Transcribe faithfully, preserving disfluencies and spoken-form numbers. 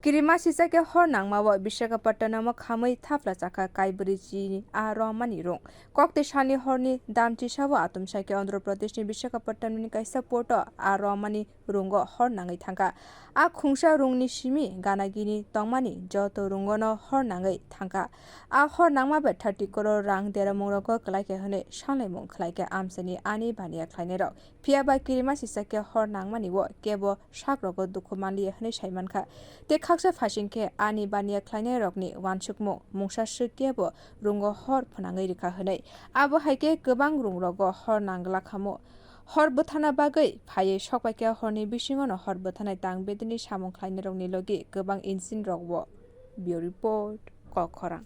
Kirima sisakhe hor nangmao Visakhapatnamo khamwi thapla chakha kaibrwi chini a romani rung. Kokte salni horni dam chisao atomsakhe Andhra Pradeshni Visakhapatnamni kaisa porto a romani rungo hor nangwi thangkha. A khungsa rungni simi ganagini tongmani joto rungono hor nangwi thangkha. A hor nangma bai thirty crore rang deramungrogo kwlaikha hwnwi sanlaimung khlaikha amchaini ani baniya khlainairok. Phiya ba kirima sisakhe hor nangmani o kebo sakrogo dukhu manliya hwnwi saimankha. Tei khaksa phasing khe ani baniya khlainairokni uansukmung mungsa swk kebo rungo hor phwnangwi rwkha hwnwi. Abo hai khe kwbang rungrogo hor nangla khamo. Hor bwthana bagwi phaiwi sokpaikha horni bisingono hor bwthanai tang bedini samung khlainairokni logi kwbang engine rokbo. Bureau Report, Kokkhorang.